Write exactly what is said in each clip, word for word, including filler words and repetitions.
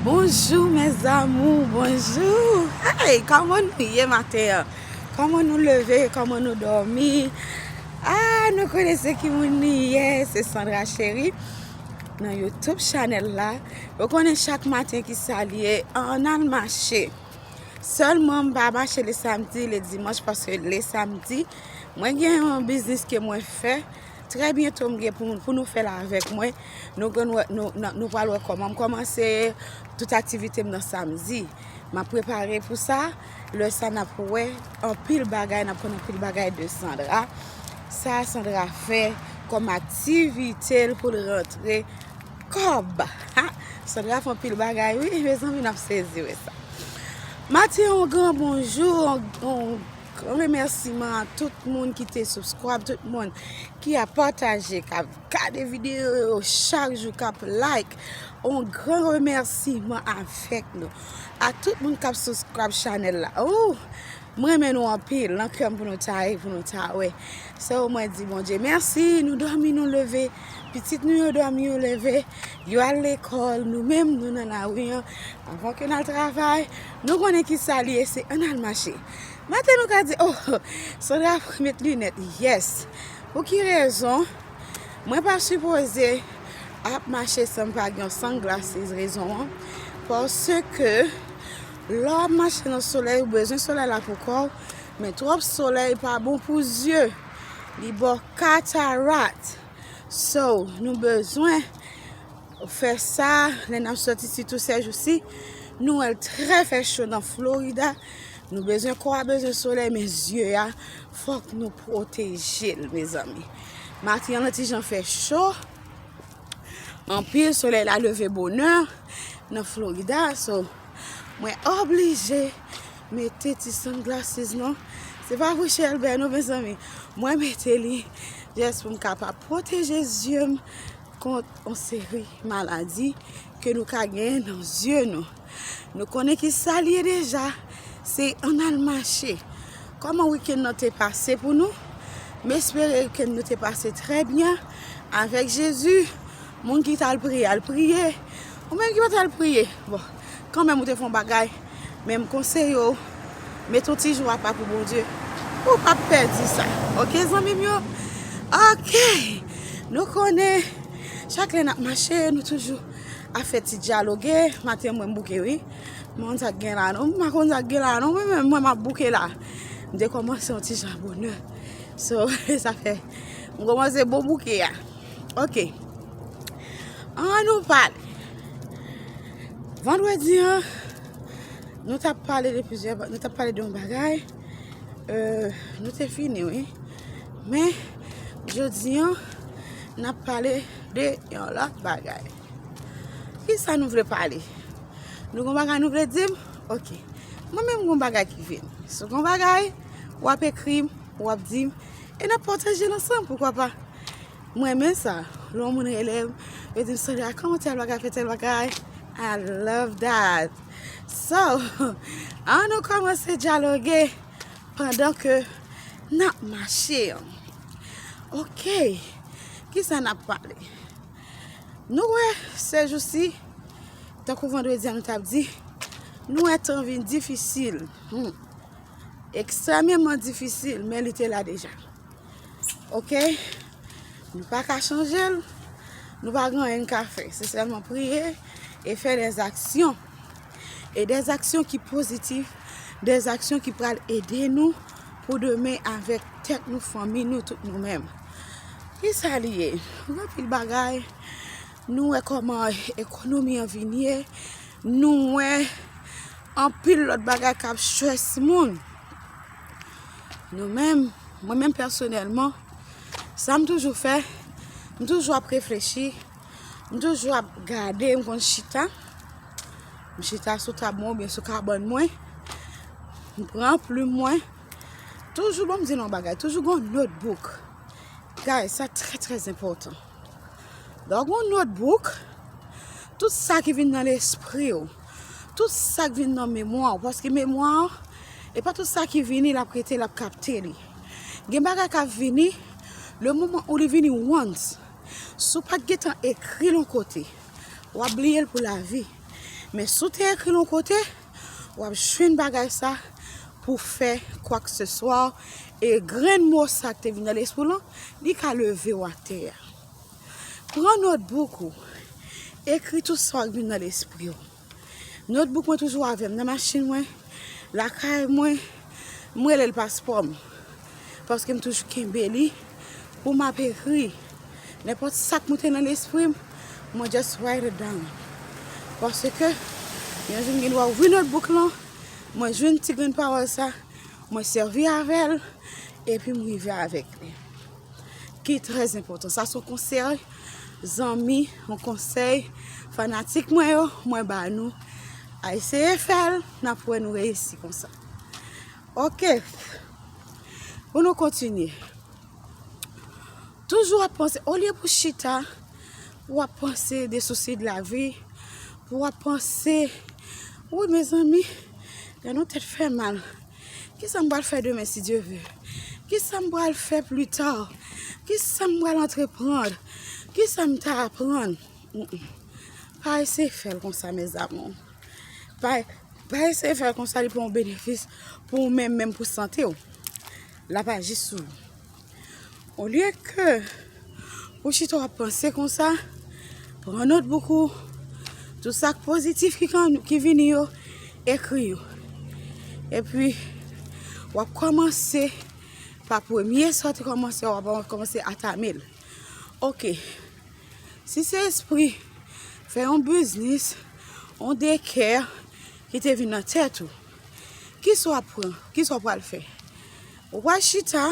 Bonjou mes amours, bonjou. Hey, kòman nou ye maten an? Kòman nou leve? Kòman nou dòmi? Ah, nou konnen se ki moun li ye, se Sandra Chérie nan YouTube chanèl la. Ou konnen chak maten ki sa li ye, ann al mache. Sèlman m pa mache le samdi, le dimanch, paske le samdi mwen gen yon biznis ke mwen fè. Trè byento m gen pou, pou nou fè l avèk mwen. Nou gen, nou, nou, nou pral wè kòman m kòmanse tout aktivite m nan samdi. M ap prepare pou sa. Lè sa n ap wè anpil bagay, n ap konn anpil bagay de Sandra. Sa Sandra fè kòm aktivite l pou l rantre kòb. Ha! Sandra fè anpil bagay wi, mezanmi, n ap sezi wè sa. Maten, yon gran bonjou, yon, yon gran remèsiman a tout moun ki te subscribe, tout moun ki ap pataje, k ap gade videyo yo chak jou, k ap like. Yon gran remèsiman avèk nou. A tout moun k ap subscribe chanèl la. Ou, m renmen nou anpil, nan kè m pou nou ta ye, pou nou ta wè. So, mwen di Bondye mèsi, nou dòmi, nou leve. Pitit nou yo dòmi, yo leve. Yo al lekòl, nou menm, nou nan lari an. Avan ke n al travay, nou konnen ki sa li ye, se ann al mache. Maten nou ka di, oh, Sandra met linèt. Yes. Pou ki rezon? Mwen pa sipoze ap mache san m pa gen sunglasses, rezon an. Paske lè w ap mache nan solèy, ou bezwen solèy la pou kò w, men twòp solèy pa bon pou zye. Li ba w katarat. So, nou bezwen fè sa, lè n ap sòti, sitou sèjousi, nou wè l trè fè cho nan Florida. Nou bezwen, kò a bezwen solèy, men zye a, fòk nou pwoteje l, mezanmi. Maten an, ti jan fè cho. Anpil, solèy la leve bonè nan Florida, so, mwen oblije mete ti sunglasses non. Se pa pou Chelbè non, mezanmi. Mwen mete li just pou m kapab pwoteje zye m kont yon seri maladi ke nou ka genyen nan zye nou. Nou konnen ki sa l ye deja, se ann al mache. Kòman wikenn nan te pase pou nou? M espere ke nou te pase trè byen avèk Jezi. Moun ki t al priye, al priye. Ou menm ki pa t al priye, bon, kanmenm ou te fè yon bagay. Men m konseye w, mete yon ti jou apa pou Bondye. Ou p ap pèdi sa. Oke, zanmi m yo? Oke. Nou konnen, chak lè n ap mache, nou toujou ap fè ti dyaloge. Maten mwen m bouke, wi. M pa konn sa k gen la, non. M pa konn sa k gen la, non. Mwen menm, mwen m ap bouke la. M te kòmanse yon ti jan bonè. So, sa fè m kòmanse bon bouke a. Oke. An nou pale. Vandredi an, nou t ap pale de plizyè ba-, nou t ap pale de yon bagay. Euh, nou te fini, wi. Men, jodi an, n ap pale de yon lòt bagay. Kisa nou vle pale? Nou gon bagay nou vle di m? Oke. Mwen menm gon bagay ki vin. Si w gon bagay, w ap ekri m, w ap di m, e n ap pataje l ansanm, poukwa pa? Mwen renmen sa. Lè yon moun rele m, yo di m, "Sandra, kòman tèl bagay fè tèl bagay?" I love that. So, an nou kòmanse dyaloge pandan ke n ap mache an. Oke. Kisa n ap pale? Nou wè, sèjousi, tankou vandredi a nou t ap di, nou wè tan vin difisil. Hmm. Ekstrèmeman difisil, men li te la deja. Oke? Nou pa ka chanje l, nou pa gen anyen n ka fè. Se sèlman priye e fè dè aksyon. E dè aksyon ki pozitif, dè aksyon ki pral ede nou pou demen avèk tèt nou, fanmi nou, tout nou menm. Kisa li ye? Gen anpil bagay. Nou wè kòman ekonomi an vin ye. Nou wè anpil lòt bagay k ap strès moun. Nou menm, mwen menm pèsonèlman, sa m toujou fè, m toujou ap reflechi, m toujou ap gade, m konn chita. M chita sou tab mwen oubyen sou kabann mwen. M pran plim mwen. Toujou, bon, m di nou yon bagay, toujou gon notebook. Guys, sa trè, trè enpòtan. Lè w gon notebook, tout sa ki vin nan lespri w, tout sa k vin nan memwa w, paske memwa w, e pa tout sa ki vini, l ap rete, l ap kapte li. Gen bagay k ap vini, le moman ou li vini once, si w pa t gentan ekri l yon kote, w ap bliye l pou lavi. Men si w te ekri l yon kote, w ap jwenn bagay sa pou fè kwakseswa. E grenn mo sa k te vin nan lespri w lan, li ka leve w atè a. Pran notebook ou, ekri tout sa w vin nan lespri w. Notebook mwen toujou avè m nan machin mwen, lakay mwen, m rele l paspò m. Paske m toujou kenbe li pou m ap ekri. Nenpòt sa k moute nan lespri m, mwen just write it down. Paske yon jou m gen dwa ouvri notebook lan, mwen jwenn ti grenn pawòl sa, mwen sèvi avè l, epi m rive avèk li. Ki trè enpòtan. Sa se yon konsèy, zanmi, yon konsèy, fanatik mwen yo, mwen ba nou. A eseye fè l, n ap wè nou reyisi konsa. Ok. Pou nou kontinye. Toujou ap panse, olye pou chita, pou w ap panse de sousi de lavi, pou w ap panse, wi, mezanmi, gade yon tèt fè mal. Kisa m pral fè demen, si Dye ve? Kisa m pral fè pli ta? Kisa m pral antreprann? Kisa m ta aprann? Mm, mm. Pa eseye fè l konsa, mes amours. Pa, pa eseye fè l konsa, li pa yon benefis pou ou menm, menm pou sante w. L ap aji sou ou. Olye ke ou chita w ap panse konsa, pran notebook ou, tout sa k pozitif ki, ki vini yo, ekri yo. Epi, w ap kòmanse pa premye sa w te kòmanse, w ap kòmanse atame l. Ok. Si se espri fè yon biznis, yon dekè ki te vin nan tèt ou, kisa w ap pran? Kisa w pral fè? Ou pral chita,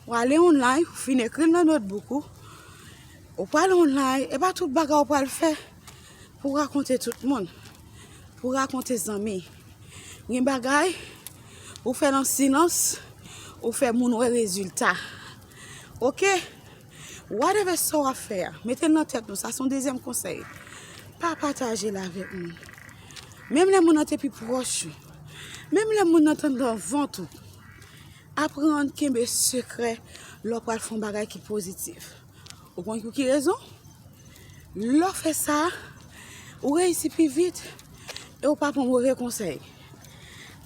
ou ale online, ou fin ekri l nan notebook ou, ou pral online, e pa tout bagay ou pral fè pou rakonte tout moun, pou rakonte zanmi. Gen bagay, ou fè l an silans, ou fè moun wè rezilta. Ok? Whatever sa w ap fè a, mete l nan tèt nou, sa se yon dezyèm konsèy. Pa pataje l avèk moun. Menm lè moun nan te pi pwòch ou, menm lè moun nan te anndan vant ou, aprann kenbe sekrè lè w pral fè yon bagay ki pozitif. Ou konn pou ki rezon? Lè w fè sa, ou reyisi pi vit e ou pa pran move konsèy.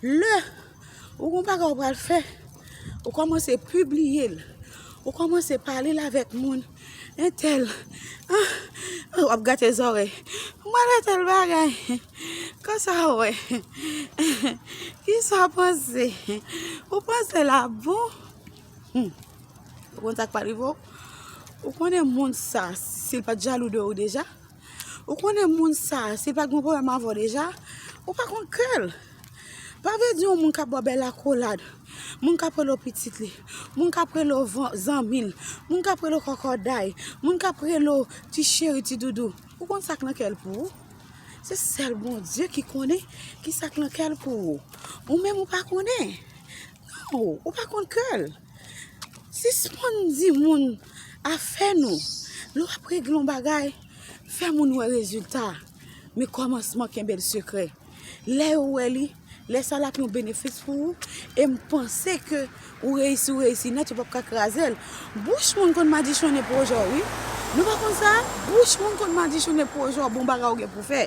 Lè ou gon bagay ou pral fè, ou kòmanse pibliye l, ou kòmanse pale l avèk moun, entèl, ah, w ap gate zòrèy, m pral fè tèl bagay, konsa w wè, kisa w panse? Ou panse l ap bon? Hmm. Ou konn sa k pral rive w? Ou konnen moun sa, si l pa t jalou de ou deja? Ou konnen moun sa, si l pa t gen pwoblèm avè w deja, ou pa konn kè l. Pa vle di yon moun k ap ba w bèl akolad, moun k ap rele w pitit li, moun k ap rele w van-, zanmi l, moun k ap rele w kòkòday, moun k ap rele w ti cheri, ti doudou. Ou konn sa k nan kè l pou ou? Se sèl Bondye ki konnen ki sa k nan kè l pou ou. Ou menm ou pa konnen. Non, ou pa konn kè l. Sispann di moun afè nou. Lè w ap regle yon bagay, fè moun wè rezilta. Men kòmansman kenbe l sekrè. Lè yo wè li, lè sa l ap yon benefis pou ou, e m panse ke ou reyisi, ou reyisi nèt, ou p ap ka kraze l. Bouch moun konn madichonnen pwojè w, wi. Nou pa konn sa? Bouch moun konn madichonnen pwojè w, bon bagay ou gen pou fè.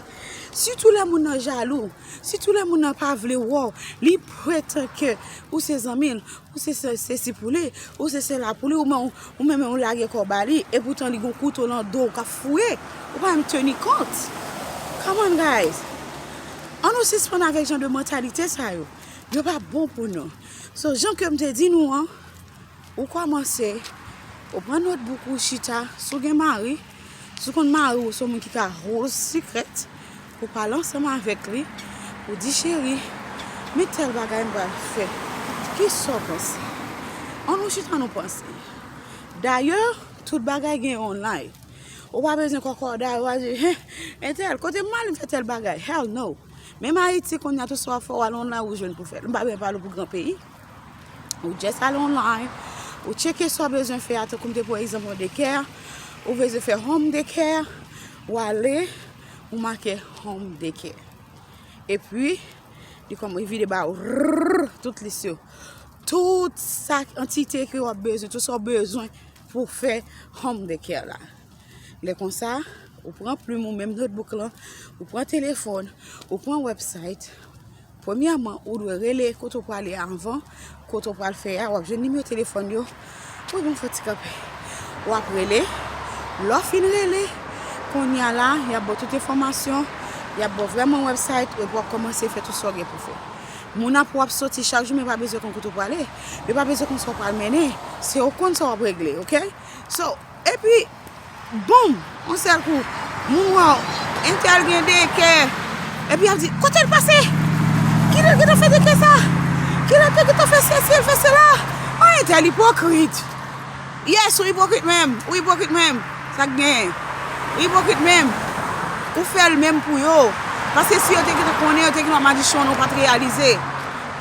Sitou lè moun nan jalou, sitou lè moun nan pa vle wè w, li pretann ke ou se zanmi l, ou se, se, sesi pou li, ou se sela pou li, ou men, ou men, men ou lage kò w ba li, epoutan li gon kouto nan do w k ap fouye, ou pa menm teni kont. Come on, guys. An nou sispann avèk jan de mantalite sa yo. Yo pa bon pou nou. So, jan ke m te di nou an, ou kòmanse, ou pran notebook ou chita, si w gen mari, si w konn mari w se yon moun ki ka hold secret, ou pale ansanm avèk li, ou di, cheri, men tèl bagay m pral fè. Kisa w panse? An nou chita nou panse. Dayè, tout bagay gen online. Ou pa bezwen kòkòday, ou pa di, hen, entèl, kote m ale m fè tèl bagay? Hell no. Menm Ayiti kounye a, tout sa w ap fè, w al online, ou jwenn pou fè l. M pa bezwen pale w pou gran peyi. Ou just al online, ou tcheke sa w bezwen fè a, tankou m te pran egzanp yon daycare, ou bezwen fè home daycare, ou ale, ou make home daycare. Epi, li kòm, li vide ba ou, rrrr, tout lis yo. Tout sa, antite ke w ap bezwen, tout sa w bezwen pou fè home daycare la. Lè konsa, Ou pran plim ou menm notebook lan, ou pran telefòn, ou pran website. Premyèman, ou dwe rele kote w prale a anvan, kote w pral fè a, w ap jwenn nimewo telefòn yo. Wi, bon, fò ti kanpe. W ap rele. Lè w fin rele, kounye a la, y ap ba w tout enfòmasyon, y ap ba w vrèman website, epi w ap kòmanse fè tout sa w gen pou fè. Moun ap wè w ap soti chak jou, men pa bezwen konn kote w prale. Yo pa bezwen konn sa w pral mennen. Se yo konn sa w ap regle, oke? So, epi, boum, yon sèl kou, moun wè w, entèl gen de kè. Epi y ap di, kote l pase? Kilè l gentan fè de kè sa? Kilè l te gentan fè sesi, l fè sela? An, entèl ipokrit. Yes, ou ipokrit menm. Ou ipokrit menm. Sa k genyen? Ou ipokrit menm. Ou fè l menm pou yo. Paske si yo te gentan konnen, yo te gentan madichon nou, ou pa t reyalize.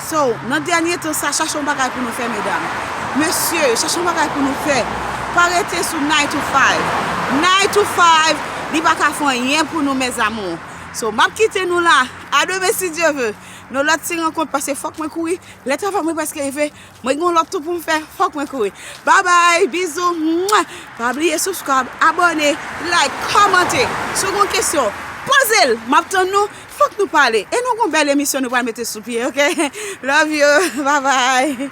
So, nan dènye tan sa, chache yon bagay pou nou fè, medam. Mesye, chache yon bagay pou nou fè. Pa rete sou nine to five. Nine to five, li pa ka fè anyen pou nou, mes amours. So, m ap kite nou la. A demen, si Dye ve. Nan lòt ti rankont, paske fòk mwen kouri. Lè travay mwen prèske rive. Mwen gen yon lòt tou pou m fè. Fòk mwen kouri. Babay, bizou. Mwa. Pa bliye subscribe, abòne, like, kòmante. Si w gen yon kesyon, poze l. M ap tann nou. Fòk nou pale. E nou gen yon bèl emisyon nou pral mete sou pye, oke? Love you. Babay.